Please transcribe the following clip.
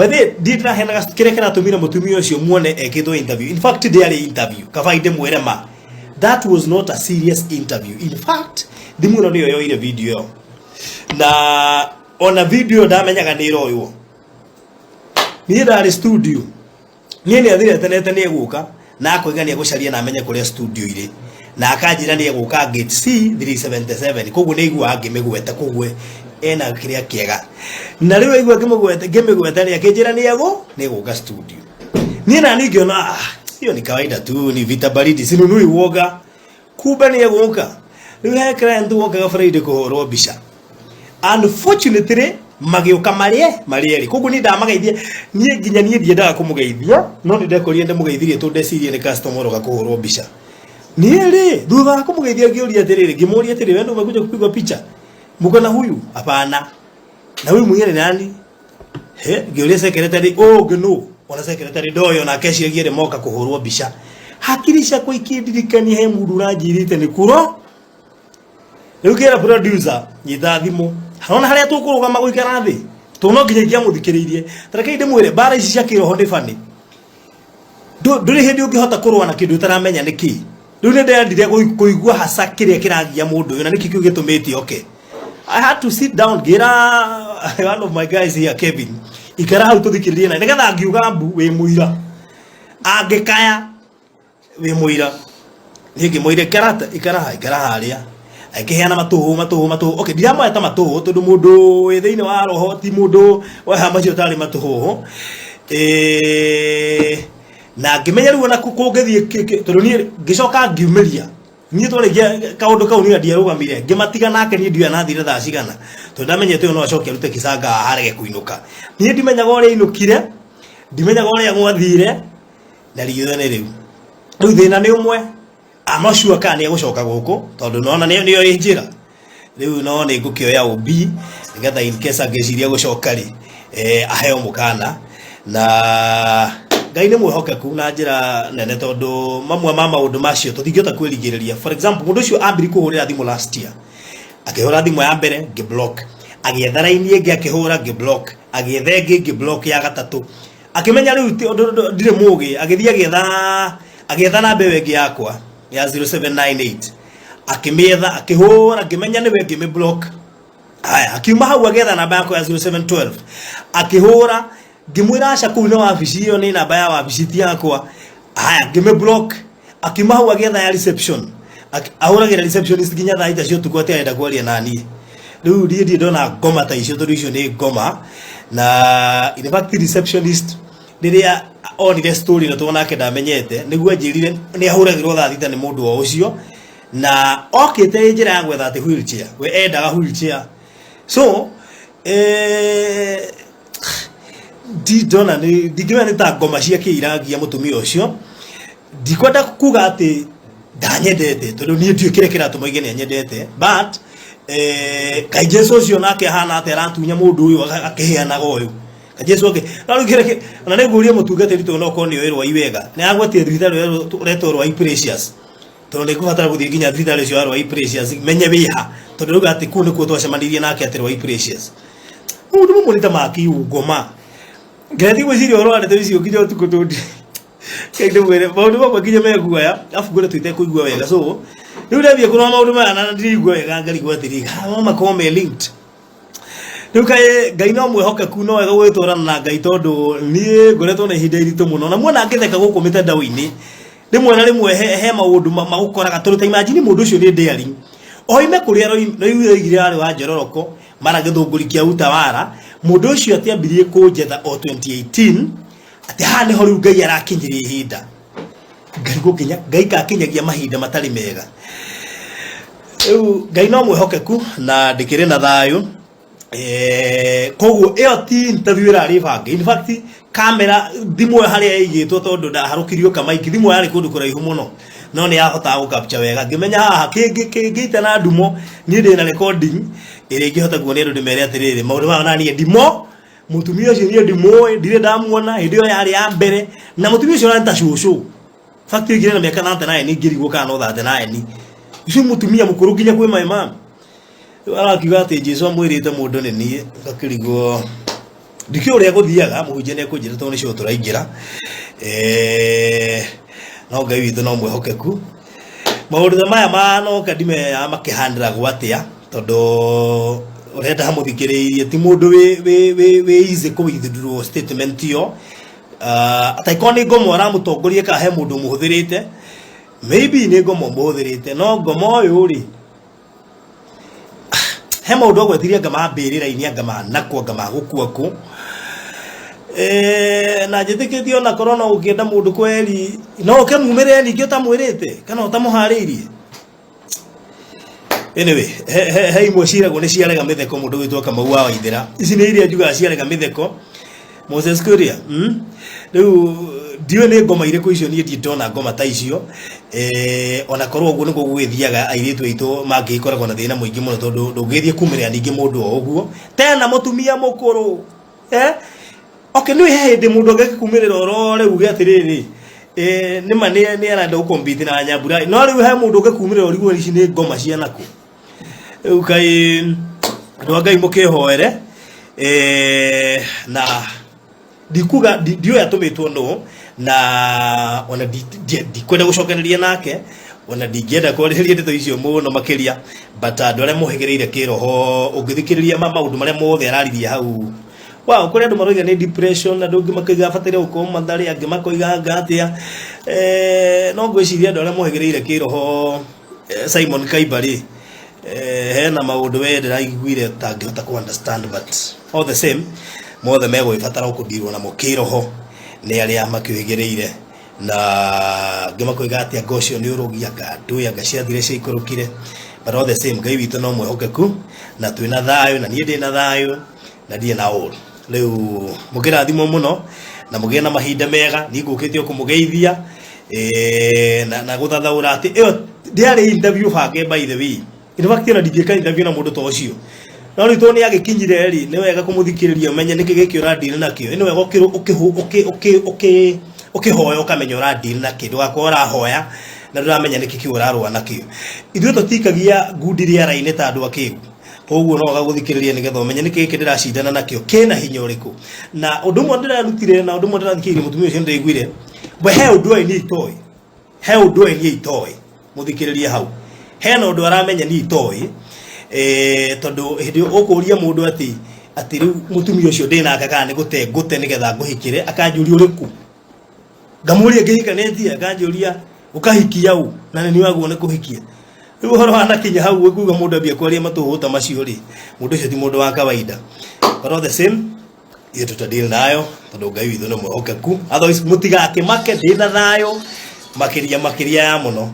By the way, ndiĩ ndĩraheanaga kĩrĩa kĩratũmire mũtumia ũcio muone ekĩtwo interview. In fact, ndĩarĩ interview. Kaba ndĩmwĩre ma. That was not a serious interview. In fact, thimũ ĩno nĩyo yoire video ĩyo. Na ona video ĩyo ndamenyaga nĩ ĩroywo. Niĩ ndarĩ studio. Niĩ nĩ athire tenete nĩ egũka na akoiga nĩ egũcaria na amenye kũrĩa studio irĩ. Na akanjĩra nĩ egũka gate C 377. Koguo nĩ aiguaga ngĩmĩgweta koguo ena kĩrĩa kĩega. Na rĩu aigua ngĩmũgweta ngĩmĩgweta rĩ akĩnjĩra nĩ egũ nĩ egũka studio. Niĩ na niĩ ngĩona ah, hiyo ni kawaida tu, ni vita baridi, sinunui uoga. Kumbe nĩ egũka. Rĩu he client wokaga Friday kũhũrwo mbica. Unfortunately magĩũka marĩ marĩ erĩ. Koguo niĩ ndamageithia, niĩ nginya niĩ ndiendaga kũmũgeithia, no nĩ ndekorire ndĩmũgeithirie tondũ ndecirie nĩ customer ũroka kũhũrwo mbica. Niĩ rĩ, thutha wa kũmũgeithia ngĩũria atĩrĩrĩ, ngĩmũria atĩrĩrĩ, wewe ndio umekuja kupigwa picha? Mko na huyu? Hapana. Na huyu mwingine ni nani? He, ngĩũria secretary ũũ ũngĩ nũ? Ona secretary ndoĩ onake eciragia rĩ moka kũhũrwo mbica. Hakiri ciakwa ikĩndirikania he mũndũ ũranjĩrĩte nĩ kũro. Rĩu ngĩra producer nyita thimũ. Harona harĩa tũkũrũgama gũikara thĩ. Tondũ no nginya ingĩamũthikĩrĩirie. Ta rekei ndĩmwĩre mbara ici cia kĩroho nĩ bani. Ndũrĩ hĩndĩ ũngĩhota kũrũa na kĩndũ ũtaramenya nĩ kĩĩ. Rĩu nĩ ndendire kũigua hasa kĩrĩa kĩragia mũndũ ũyũ na nĩkĩ kĩu gĩtũmĩte oke. I had to sit down ngĩra one of my guys here Kevin ikara hau tũthikĩrĩrie na nĩgetha angiuga mbu wĩ mũira angĩkaya wĩ mũira niĩ ngĩmwĩra ikara ikara ikara harĩa akĩheana matũhũ matũhũ matũhũ okay ndiramoya ta matũhũ tondũ mũndũ wĩ thĩinĩ wa roho ti mũndũ weha macio tarĩ matũhũhũ eh na ngĩmenya rĩu ona kũngĩthiĩ tondũ niĩ ngĩcoka ngiumĩria niĩ twarĩkia kaũndũ kau niĩ ndiarũgamire ngĩmatiga nake niĩ ndiũĩ anathire thaa cigana tondũ ndamenyete ũyũ no acoke arute kĩcanga haha arege kũinũka niĩ ndimenyaga ũrĩa ainũkire ndimenyaga ũrĩa gwathire na riũa nĩ rĩu rĩu thĩna nĩ ũmwe I'm not sure kana nĩ egũcoka gũkũ tondũ nona nĩyo nĩyo ĩ njĩra rĩu no nĩ ngũkĩoya OB nĩgetha in case angĩciria gũcoka rĩ eh, aheo mũkana na Ngai nĩ mwĩhokeku na njĩra nene tondũ mamwe ma maũndũ macio tũtingĩhota kwĩrigĩrĩria for example mũndũ ũcio ambiri kũhũrĩra thimũ last year akĩhũra thimũ ya mbere ngĩblock agĩetha raini ĩngĩ akĩhũra ngĩblock agĩetha ĩngĩ ngĩblock ya gatatũ akĩmenya rĩu ndirĩ mũgĩ agĩthiĩ agĩetha agĩetha namba ĩyo ĩngĩ yakwa ya 0798 akĩmĩetha akĩhũra ngĩmenya nĩwe ngĩmĩblock haya akiuma hau agĩetha namba yakwa ya 0712 akĩhũra ngĩmwĩra aca kũu nĩ wabici ĩyo nĩ namba ya wabici ti yakwa haya ngĩmĩblock akiuma hau agĩetha ya reception ahũragĩra receptionist nginya thaa ita cia ũtukũ atĩ arenda kwaria na niĩ rĩu niĩ ndirĩ ndona ngoma ta icio tondũ icio nĩ ngoma na in fact receptionist rĩrĩa onire story ĩno tondũ nake ndamenyete nĩguo anjĩrire nĩ ahũragĩrwo thaa thita nĩ mũndũ o ũcio na okĩte ĩ njĩra ya gwetha atĩ wheelchair we endaga wheelchair so eh, ndona nĩ ndingĩmenya nĩ ta ngoma cia kĩirangia mũtumia ũcio ndikwenda kuga atĩ ndanyendete tondũ niĩ ndiũĩ kĩrĩa kĩratũma oige nĩ anyendete but eh, kaĩ Jesu ũcio nake ahana atĩ aratunya mũndũ ũyũ akĩheanaga ũyũ Kaĩ Jesu ake na rĩu kĩrĩa ona nĩ ngũria mũtungatĩri tondũ no korwo nĩ ũĩ Rwai wega nĩ agwetie thibitarĩ ũrĩa ũretwo Rwai Precious tondũ nĩ ngũbatara gũthiĩ nginya thibitarĩ ũcio wa Rwai Precious menye wĩha tondũ rĩu atĩ kũu nĩkuo twacemanirie nake atĩ Rwai Precious maũndũ mamwe nĩ ta ma kĩũngoma ngeretie gwĩciria ũhoro wa ndeto icio nginya ũtukũ tondũ Ngai ndĩmwĩre maũndũ mamwe nginya me guoya arabu ngoretwo itekũigua wega so rĩu ndathiĩ kũrora maũndũ maya na ndiraigua wega ngarigwo atĩrĩ no makorwo me linked rĩu kaĩ ngai no mwĩhokeku no wega gwĩtwarana na ngai tondũ niĩ ngoretwo na ihinda iritũ mũno na muona ngĩtheka gũkũ mĩtandao-inĩ rĩmwe na rĩmwe he, he maũndũ magũkoraga tondũ ta imagine mũndũ ũcio nĩ daring oime kũrĩa roigire oigire arĩ wa njororoko mara gĩthũngũri kĩa utawara mũndũ ũcio atiambirie kũnjetha o 2018 atĩ haha nĩho rĩu ngai arakinyiria ihinda ngai gũkinya ngai kakinyagia mahinda matarĩ mega rĩu ngai no mwĩhokeku na ndĩkĩrĩ na thayũ Eh, koguo ĩyo ti interview ĩrarĩ bange in fact kamera thimũ ĩyo harĩa ĩigĩtwo tondũ ndaharũkirio kamaiki thimũ yarĩ kũndũ kũraihu mũno no nĩ yahotaga gũ capture wega ngĩmenya haha kĩngĩ kĩngĩita na ndumo niĩ ndĩ na recording ĩrĩa ingĩhota kuonia andũ ndĩmere atĩrĩrĩ maũndũ maya ona niĩ ndimo mũtumia ũcio niĩ ndimũĩ ndirĩ ndamuona hĩndĩ ĩyo yarĩ ya mbere na mũtumia ũcio arĩ ta cũcũ fact ĩngĩ na mĩaka 39 ngĩrigwo kana no 39 ũcio mũtumia mũkũrũ nginya kwĩ my mom rĩu arakiuga atĩ Jesu amwĩrĩte mũndũ nĩ niĩ ngakĩrigwo Ndikĩũĩ ũrĩa gũthiaga, mũhunjia nĩ ekũnjĩra tondũ nĩcio tũraingĩra. No Ngai witũ no mwĩhokeku. Maũndũ ta maya manoka ndimenyaga makĩhanĩragwo atĩa, tondũ ũrĩa ndamũthikĩrĩirie ti mũndũ wĩ easy kũ withdraw statement ĩyo. Atakorwo nĩ ngomo aramũtongoria kana he mũndũ ũmũhũthĩrĩte, maybe nĩ ngomo ũmũhũthĩrĩte, no ngomo ũyũ rĩ, he maũndũ agwetirie anga ma mbĩrĩra-inĩ, anga ma nakũ, anga ma gũkua kũ. Na njĩtĩkĩtie ona korwo no ũkĩenda mũndũ kweri, no ũkĩmumĩrĩre ningĩ ũtamwĩrĩte kana ũtamũharĩirie. Anyway, he imwe ciragwo nĩ ciarega mĩtheko mũndũ gwĩtwo Kamau wa Waithera. Ici nĩ iria njugaga ciarega mĩtheko. Moses Kuria, Rĩu ndiũĩ nĩ ngoma irĩkũ icio, niĩ ndirĩ ndona ngoma ta icio. Ona korwo ũguo nĩguo gũgĩthiaga, airĩtu aitũ mangĩgĩkoragwo na thĩna mũingĩ mũno, tondũ ndũngĩgĩthiĩ kumĩrĩra ningĩ mũndũ o ũguo tena mũtumia mũkũrũ. Okay, nĩ he hĩndĩ mũndũ angĩgĩkumĩrĩra ũrore uge atĩrĩrĩ, nĩma nĩ arenda gũkompete na Nyambura, no rĩu he mũndũ ũngĩkumĩrĩra ũrigwo ici nĩ ngoma cia nakũ. Rĩu kaĩ andũ a Ngai mũkĩhoere. Na ndikuga ndiũĩ atũmĩtwo nũ, na ona ndikwenda gũcokereria nake, ona ndingĩenda kwarĩrĩria ndeto icio mũno makĩria, but andũ arĩa mohĩgĩrĩire kĩroho, ũngĩthikĩrĩria maũndũ marĩa mothe araririe hau, wow, kũrĩ andũ maroiga nĩ depression, andũ angĩ makoiga abataire gũkorwo Mathare, angĩ makoiga anga atĩa. No ngwĩciria andũ arĩa mohĩgĩrĩire kĩroho, Simon Kaiba rĩ, hena maũndũ we ndĩraiguire tangĩhota kũ understand, but all the same mothe megũgĩbatara gũkũndirwo namo kĩroho nĩ arĩa makĩũhĩgĩrĩire. Na angĩ makoiga atĩ anga ũcio nĩ ũrogi, anga ndũĩ, anga ciathire ciaikũrũkire, but all the same Ngai witũ no mwĩhokeku, na twĩna thayũ, na niĩ ndĩna thayũ na ndirĩ na ũru. Rĩu mũkĩrathimwo mũno na mũgĩe na mahinda mega. Niĩ ngũkĩte o kũmũgeithia, na gũthathaũra atĩ ĩyo ndĩarĩ interview bange, by the way. In fact, ona ndingĩka interview na mũndũ ta ũcio, no rĩu tondũ nĩ agĩkinyire rĩ, nĩ wega kũmũthikĩrĩria ũmenye nĩkĩ gĩkĩ ũradeal nakĩo. Nĩ wega ũkĩhoya ũkamenya ũradeal nakĩ, ndũgakorwo ũrahoya na ndũramenya nĩkĩ kĩu ũrarũa nakĩo. Ithuĩ tũtikagia ngundi rĩera-inĩ ta andũ akĩgu, koguo no wega gũthikĩrĩria nĩgetha ũmenye nĩkĩ gĩkĩ ndĩracindana nakĩo kĩna hinya ũrĩkũ. Na ũndũ ũmwe ndĩrarutire na ũndũ ũmwe ndĩrathikĩrĩirie mũtumia ũcio, nĩndĩraiguire we he ũndũ oĩ niĩ itoĩ, he ũndũ oĩ niĩ itoĩ. Mũthikĩrĩrie hau, hena ũndũ aramenya niĩ itoĩ, tondũ hĩndĩ ũkũria mũndũ atĩ rĩu mũtumia ũcio ndĩnake kana nĩ gũte ngũte nĩgetha ngũhikĩre, akanjũria ũrĩkũ, ngamũria ngĩhikanĩtie, akanjũria ũkahikia ũ na nĩ niĩ wagwo nĩ kũhikia. Rĩu ũhoro wanakinya hau ũkuga mũndũ ambia kwaria matũhũ ta macio rĩ, mũndũ ũcio ti mũndũ wa kawaida. But all the same ithuĩ tũtadeal nayo tondũ Ngai witũ nĩ mwĩhokeku. Otherwise mũtigakĩmake, ndĩna thayũ makĩria makĩria ya mũno.